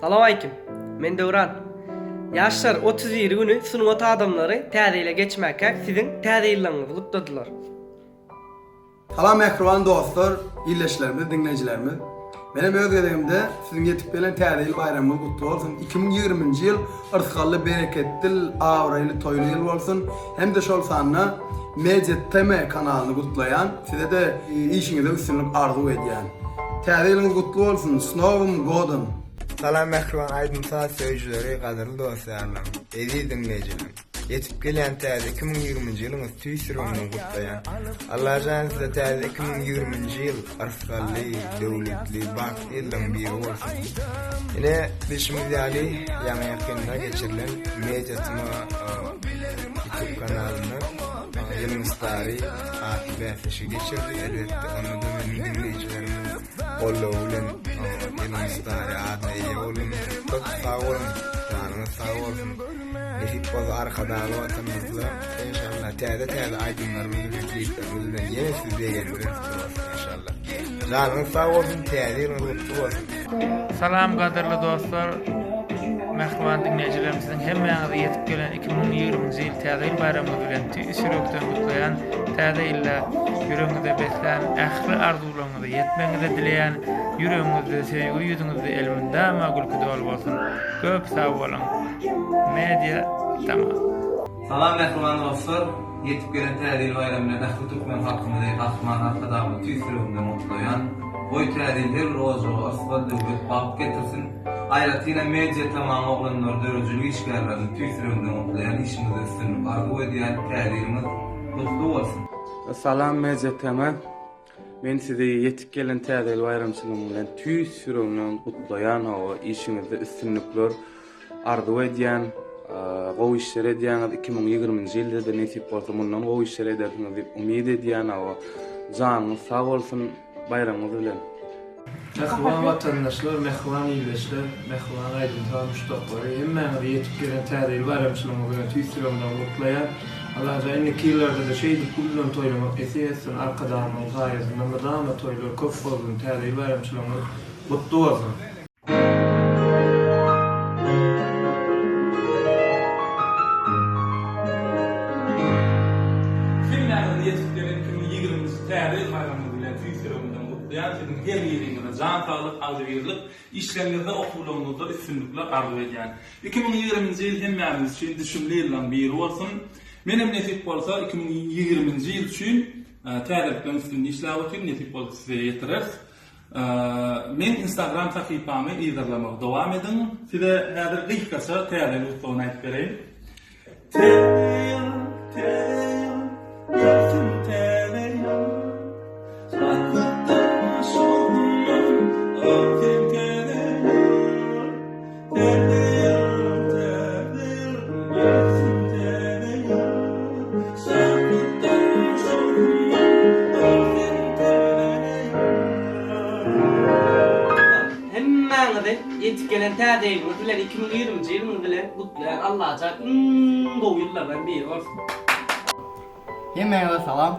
Salowaleýkim. Men Döwran. Ýaşlar 31 güni sungat adamlary täze ýyla geçmäkäk siziň täze ýyllaryňyzy gutladylar. Salam mähriban dostlar, ildeşlerimiz, diňleýjilerimiz. Menem öz gezegimde siziň ýetip gelen Täze ýyl baýramyňyz gutly bolsun. 2020-nji ýyl yrsgally, bereketdil, abraýly, toýly ýyl bolsun. Hem-de şol sanda Media TM kanalyny gutlaýan. Size-de işiňizde üstünlik arzuw edýän. Täze ýylyňyz gutly bolsun! S Nowym Godom! Salam mähriban aýdym-saz söýüjileri, gadyrly dost-ýarlarym, eziz diňleýjilerim! Ýetip gelýän täze 2020-nji ýylyňyz tüýs ýüregimden gutlaýan. Allajan size täze 2020-nji ýyl yrsgally, döwletli, bagtly ýyllaryň biri bolsun! Ine, bilşimiz ýaly, ýaňy-ýakynda geçirilen Media TM YouTube kanalynda Ýylyň stary atly bäsleşigi geçirdi. Elbetde, onda-da meniň diňleýjilerimiň goldawy bilen Ýylyň stary adyna eýe boldum. Köp sag boluň, janyňyz sag bolsun! Nesip bolsa Arkadagly Watanymyzda enşalla täze-täze aýdymlarymyz bilen, kliplerimiz bilen ýene sizi begendireris dostlar enşalla. Janyňyz sag bolsun, täze ýylyňyz gutly bolsun! Salam gadyrly dostlar, mähriban diňleýjilerim siziň hemmäňizi ýetip gelen 2020-nji ýyl täze ýyl baýramyňyz bilen tüýs ýürekden gutlaýan, täze ýylda ýüregiňizde beslän ähli arzuwlaryňyza ýetmegiňizi dileýän, ýüregiňizde söýgi ýüzüňizde elmydama gülki doly bolsun. Köp sag boluň. Media Tama. Salam mähriban dostlar! Ýetip gelen Täze ýyl baýramy bilen ähli türkmen halkymyzy Gahryman Arkadagymyzy tüýs ýüregimden gutlaýan. Goý Täze ýyl her bir ojaga yrsgal, döwlet, bagt getirsin. Aýratynam Media Tamam oglanlary döredijilik işgärlerini tüýs ýüregimden gutlaýan işiňizde üstünlik arzuw edýän Täze ýylyňyz gutly bolsun! Salam Media Tama. Men sizi ýetip gelen Täze ýyl baýramçylygyň bilen tüýs ýüregimden gutlaýan hawa işiňizde üstünlikler arzuw edýän gowy işler edýäňiz 2020-nji ýylda-da nesip bolsa mundan gowy işler edersiňiz diýip umyt edýän hawa janyňyz sag bolsun baýramyňyz bilen. Mähriban watandaşlar, mähriban ildeşler, mähriban aýdym-saz muşdaklary, hemmäňizi ýetip gelen Täze ýyl baýramçylygyňyz bilen tüýs ýüregimden gutlaýan. Allajan indiki ýyllarda-da şeýdip gülden toýlamak nesip etsin, Arkadagymyzyň saýasynda mydama toýlar köp bolsun, Täze ýyl baýramçylygyňyz gutly bolsun! Hemmäňizi ýetip gelen 2020-nji Täze ýyl baýramyňyz bilen tüýs ýüregimden gutlaýan, siziň her biriňize jan saglyk, agzybirlik, işleriňizde, okuwlaryňyzda üstünlikler arzuw edýän. 2020-nji ýyl hemmämiz üçin düşümli ýyllaryň biri bolsun. Menem nesip bolsa 2020-nji ýyl üçin täzelikleriň üstünde işläp otyryn, nesip bolsa size ýetireris. Meň instagram sahypamy yzarlamagy dowam ediň. Size häzir gysgaça täze ýyl gutlagyny aýdyp bereýin. Täze ýyl, täze ýyl, gelsin täze ýyl. Şatlykdan, şowhundan ötsin täze ýyl. Täze ýyl, täze ýyl, gelsin täze ýyl. Şatlykdan, şowhundan ötsin täze ýyl. Hemmäňizi ýetip gelen täze ýylyňyz bilen 2020-nji ýylyňyz bilen gutlaýan Allajan iň gowy ýyllardan biri bolsun. Hemmäňize salam.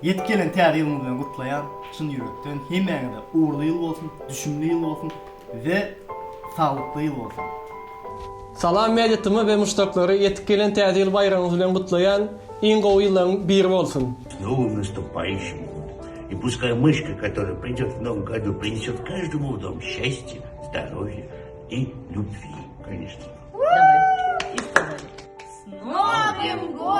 Ýetip gelen täze ýylyňyz bilen gutlaýan çyn ýürekden. Hemmäňize ugurly ýyl bolsun, düşümli ýyl bolsun we saglykly ýyl bolsun. Salam Media TM we muşdaklary ýetip gelen täze ýyl baýramyňyz bilen gutlaýan iň gowy ýyllaryň biri bolsun. С новым наступающим годом! И пускай мышка, которая придет в новом году, принесет каждому в дом счастье, здоровье и любви, конечно. Давай. И сказали. С Новым годом!